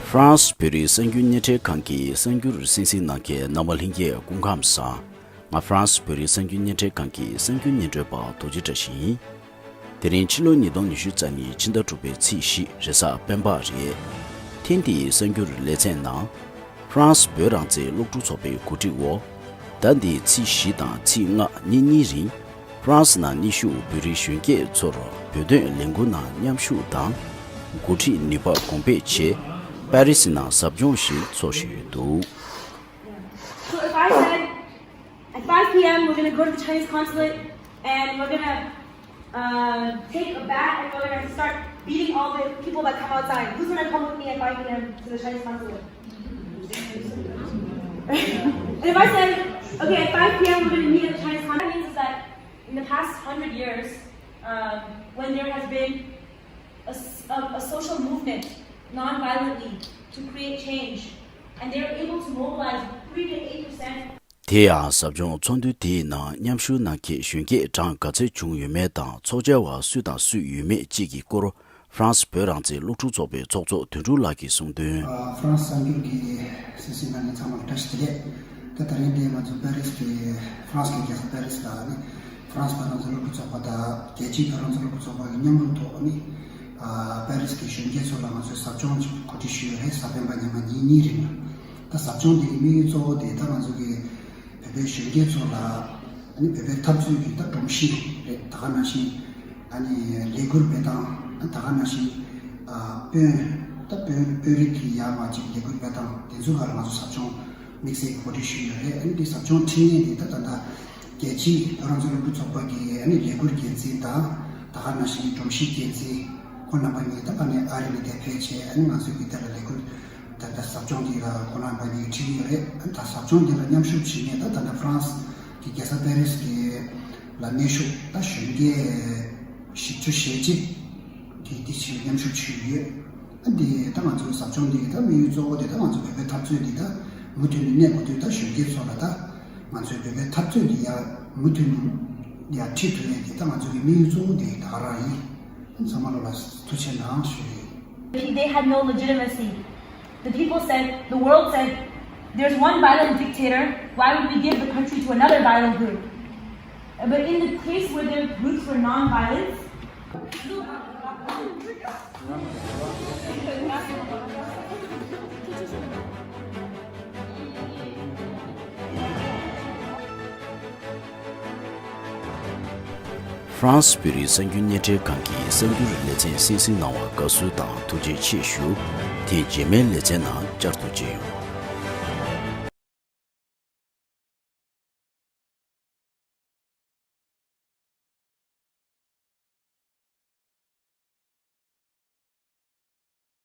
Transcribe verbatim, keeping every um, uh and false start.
ཧྥ་རན་སི་བོད་རིགས་གསར་འགྱུར་སྙན་སྒྲོན་ཁང་གི་གསར་འགྱུར་གསན་གཟིགས་གནང་མཁན་རྣམ་པ་ལྷན་རྒྱས་སྐུ་ཁམས་བཟང་། ང་ཧྥ་རན་སི་བོད་རིགས་གསར་འགྱུར་སྙན་སྒྲོན་ཁང་གི་གསར་འགྱུར་སྙན་སྒྲོན་པ་རྡོ་རྗེ་བཀྲ་ཤིས་ཡིན། དེ་རིང་ཕྱི་ལོ་ཉིས་སྟོང་ཉི་ཤུ་རྩ་གཉིས་ཕྱི་ཟླ་དྲུག་པའི་ཚེས་བཞི་རེས་གཟའ་སྤེན་པ་རེད། ཐེངས་འདིའི་གསར་འགྱུར་ལེ་ཚན་ནང་། ཧྥ་རན་སི་བོད་རང་བཙན་སློབ་ཕྲུག་ཚོགས་པའི་གོ་སྒྲིག་འོག་ཟླ་འདིའི་ཚེས་བཞི་དང་ཚེས་ལྔ་ཉིན་གཉིས་རིང་། ཧྥ་རན་སི་ནང་གནས་བཞུགས་བོད་རིགས་གཞོན་སྐྱེས་ཚོར་བོད་དོན་ལས་འགུལ་ནང་མཉམ་ཞུགས་དང་། འགོ་ཁྲིད་ནུས་པ་གོང་སྤེལ་ཆེད་པེ་རི་སི་ནང་ཟབ་སྦྱོང་ཞིག་འཚོགས་བཞིན་འདུག། So if I said at five p.m. we're gonna go to the Chinese consulate and we're gonna uh, take a bat and we're gonna start beating all the people that come outside. Who's gonna come with me at five p.m. to the Chinese consulate? And if I said, okay, at five p.m. we're gonna meet at the Chinese consulate, that means is that in the past hundred years, um, when there has been a, s- a- a social movement non-violently to create change, and they're able to mobilize three to eight percent དེ་ཡང་ཟབ་སྦྱོང་ཚོགས་འདུ་དེའི་ནང་མཉམ་ཞུགས་གནང་མཁན་གཞོན་སྐྱེས་གྲངས་ག་ཚོད་བྱུང་ཡོད་མེད་དང་ཚོགས་བཅར་བ་སུ་དང་སུ་ཡོད་མེད་བཅས་ཀྱི་སྐོར་ཧྥ་རན་སི་བོད་རང་བཙན་སློབ་ཕྲུག་ཚོགས་པའི་ཚོགས་གཙོ་དོན་གྲུབ་ལགས་ཀྱིས་གསུངས་དོན། ཧྥ་རན་སི་གསར་འགྱུར་གྱི་གསན་གཟིགས་གནང་མཁན་ཚང་མར་བཀྲ་ཤིས་བདེ་ལེགས། ད་ད་རིང་འདིར་ང་ཚོ་པེ་རི་སི་གི་ཧྥ་རན་སི་གི་རྒྱལ་ས་པེ་རི་སི་ལ་ནི་ཧྥ་རན་སི་བོད་རང་བཙན་སློབ་ཕྲུག་ཚོགས་པ་དང་རྒྱལ་སྤྱིའི་བོད་རང་བཙན་སློབ་ཕྲུག་ཚོགས་པ་གི་མཉམ་རུབ་ཐོག་ནི་པེ་རི་སི་གི་གཞོན་སྐྱེས་ཚོ་ལ་ང་ཚོས་ཟབ་སྦྱོང་ཅིག་གོ་སྒྲིག་ཞུས་ཡོད་རེད། གཟའ་སྤེན་པ་ཉི་མ་ཉིན་གཉིས་རིང་ལ། ད་ཟབ་སྦྱོང་དེ་གི་དམིགས་ཡུལ་གཙོ་བོ་དེ་ད་ང་ཚོ་གི་བོད་པའི་གཞོན་སྐྱེས་ཚོ་ལ་ཨ་ནི་བོད་པའི་འཐབ་རྩོད་ཀྱི་ད་སྒྲོམ་གཞི་རེད། ད་ག་ནང་བཞིན་ཨ་ནི་ལས་འགུལ་སྤེལ་སྟངས། ད་ག་ནང་བཞིན་ཨ་དཔོན་ད་དཔོན་དཔོན་རིགས་ཀྱི་ཡར་མར་ཅིག་ལས་འགུལ་སྤེལ་སྟངས་དེ་ཚོའི་སྒང་ལ་ང་ཚོ་ཟབ་སྦྱོང་དམིགས་བསལ་གྱི་གོ་སྒྲིག་ཞུས་ཡོད་རེད། ཨ་ནི་དེ་ཟབ་སྦྱོང་ཁྲིད་མཁན་དེ་ད་ད་ལྟ་རྒྱལ་སྤྱིའི་བོད་རང་བཙན་སློབ་ཕྲུག་ཚོགས་པ་གི་ཨ་ནི་ལས་འགུལ་འགན་འཛིན་དང་ད་ག་ནང་བཞིན་སྒྲོམ་གཞིའི་འགན་འཛིན་ཁོང་རྣམ་པ་གཉིས་ད་ཕ་ནས་ཨ་རི་ནས་དེ་ཕེབས་བྱས། ཨ་ནི་ང་ཚོའི་གི་དེ་ལ་ལས་འགུལ་ད་ལྟ་ཟབ་སྦྱོང་འདི་ལ་ཁོང་རྣམ་པ་གཉིས་ཁྲིད་ཀྱི་ཡོད་རེད། ད་ཟབ་སྦྱོང་འདི་ལ་མཉམ་ཞུགས་བྱེད་མཁན་ད་ད་ལྟ་ཧྥ་རན་སི་གི་རྒྱལ་ས་པེ་རི་སི་གི་ལ་གནས་བཞུགས་ད་གཞོན་སྐྱེས་བཞི་བཅུ་ཞེ་གཅིག་གིས་འདི་ཕྱིར་མཉམ་ཞུགས་བྱས་ཡོད། ཨ་འདི་ད་ང་ཚོའི་ཟབ་སྦྱོང་འདི་ད་དམིགས་ཡུལ་གཙོ་བོ་དེ་ད་ང་ཚོ་བོད་པའི་འཐབ་རྩོད་འདི་ད་མུ་མཐུད་ནས་གནས་དགོས་དུས་ད་གཞོན་སྐྱེས་ཚོ་ལ་ད་ང་ཚོའི་བོད་པའི་འཐབ་རྩོད་འདི་ཡར་མུ་མཐུད་ནས་ཡར་ཁྲིད་ཐུབ་ཡས་དེ་ད་ང་ཚོ་གི་དམིགས་ཡུལ་གཙོ་བོ་དེ་ད་ག་རང་ཡིན། ཚང་མ་ལོ་ལ་ཐུགས་རྗེ་གནང་ཞུ་ཡིན། They had no legitimacy. The people said, the world said, there's one violent dictator, why would we give the country to another violent group? But in the case where their groups were non-violent, ཧྥ་རན་སི་བོད་རིགས་གསར་འགྱུར་སྙན་སྒྲོན་ཁང་གི་གསར་འགྱུར་ལེ་ཚན་གསན་གཟིགས་གནང་བར་དགའ་བསུ་དང་ཐུགས་རྗེ་ཆེ་ཞུ། དེ་རྗེས་མའི་ལེ་ཚན་ནང་བསྐྱར་དུ་མཇལ་ཡོང་།